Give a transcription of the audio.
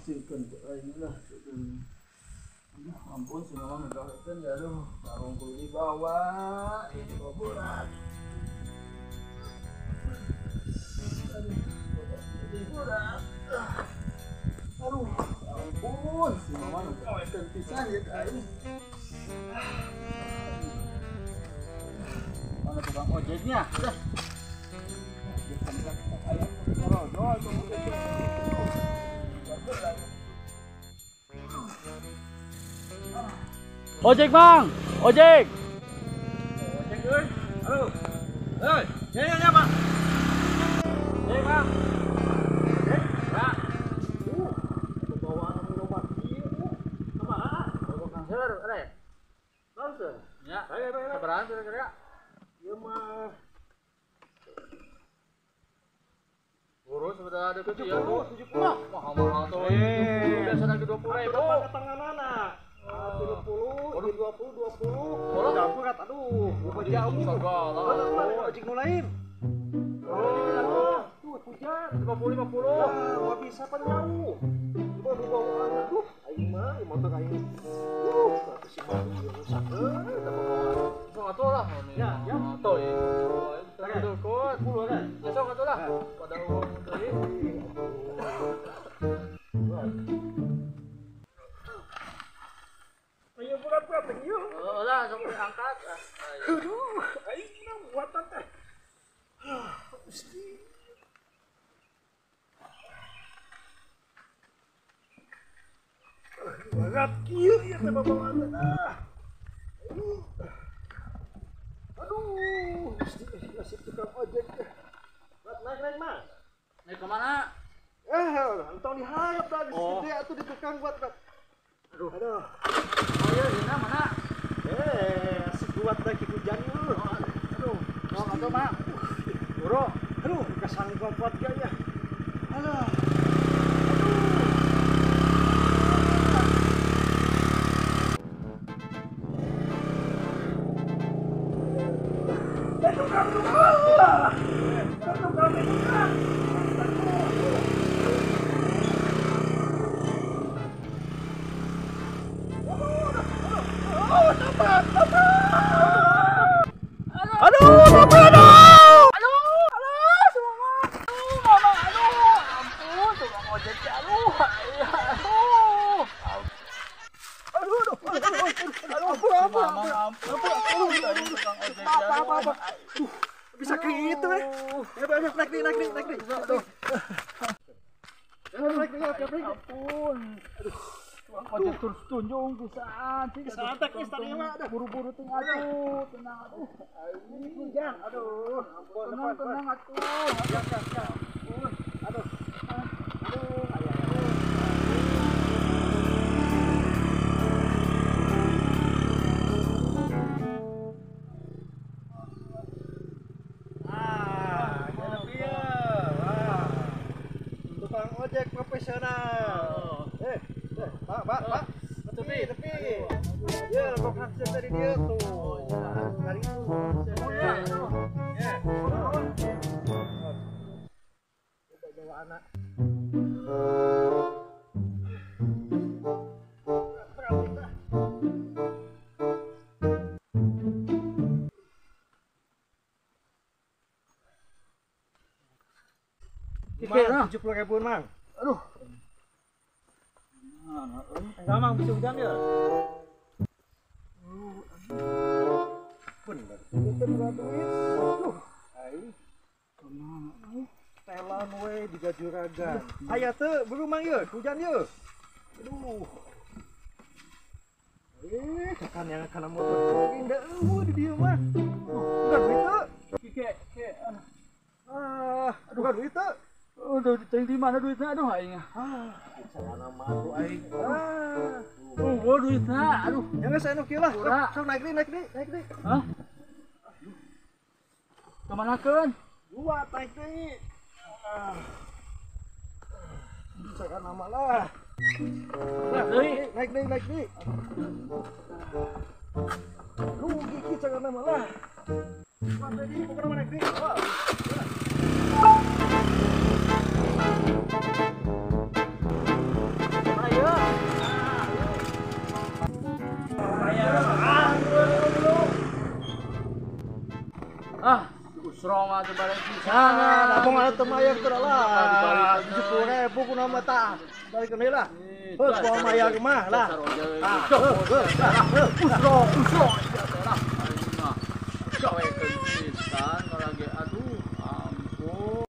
Singkeun aing lah. Aduh, ampun si mama ngegawekeun ya aduh, sarung kudu dibawa, ini kok berat. Aduh, ini berat. Aduh, ampun si mama ngegawekeun pisan ya aing. Mana tukang ojeknya? Udah. Ojek bang, ojek. Ojek, oi. Halo. Hei, ya ya ya pak. Ojek bang. Ojek, ya. Bawaan obat ieu, kumaha? Bawa kanker, ada. Kanker. Ya. Sabaraha kira-kira? Ieu mah Buru sebenarnya ada 70, 70. Mahal-mahal tuh. Biasa lagi 20.000. Tanganana. 30, 20, 20. Jauh berat, aduh. Jauh. Segala. Ojek nu lain. Oh, tuh hujan 50 50. Wah, bisa pan jauh. Coba bawaan aduh, aing mah motor aing. Si mah rusak euy, teu bawaan. Sok atuh lah. Ya, ya. Atuh. Dukun, 10 kan? Besok atuh lah. Pada uang deui. Ayo berat-berat ieu. Oh lah, sok angkat. Aduh, aing mah muatan teh. Gusti. Berat kieu ieu teh bawaan teh. Aduh, Gusti, nasib tukang ojek. Berat naik naik mah. Naik ke mana? Entong diharap dah geus gede atuh di tukang buat. Aduh. Aduh. Oh iya, dina mana? Asik buat lagi hujan ieu. Aduh, mau atuh mah. Buru. Aduh, kesanggup kuat gak ya? Alah. Apa. Bisa kayak gitu eh. Ya, naik nih, naik nih, naik nih. Aduh. Naik nih, naik nih. Ampun. Aduh. Tukang ojek terus tunjung pisan. Santai geus tadi mah aduh. Buru-buru teh aduh, tenang aduh. Hujan. Aduh, ampun, tenang, tenang atuh. Ya, ya, ya. Ampun. Aduh. Aduh, ojek profesional. Pak, pak, pak. Tepi, tepi. Ya, kok hasil dari dia tuh. Dari itu. Ya. Ya. Bawa anak. Mang, 70 ribuan, Mang. Aduh. Enggak, Mang, bisa hujan ya? Bener. Itu berapa duit? Aduh. Ai. Kumaha? Telan we di juragan. Aya teu buru Mang ye, hujan ye. Aduh. Kan yang kana motor indah eueuh di dieu mah. Bukan duit teu. Kike, ke. Ah, aduh bukan duit teu. Udah di mana duitnya aduh aing. Ah, sana mah atuh aing. Ah. Oh, duitnya aduh. Ya geus anu kieu lah. Sok naik deui, naik deui, naik deui. Hah? Kemanakeun? Dua naik deui. Ah. Bisa kan nama lah. Naik deui, naik deui, naik deui. Rugi kita kan nama lah. Wah, tadi bukan nama naik deui. Wah. Ah, usro mah teu balik pisan. Nah, abang ada teu mayar teu lah. 70.000 kunaon mah tah. Balikeun heula. Heuh, kumaha mayar mah lah. Ah, heuh, heuh, heuh. Usro, usro. Lah. Sok we.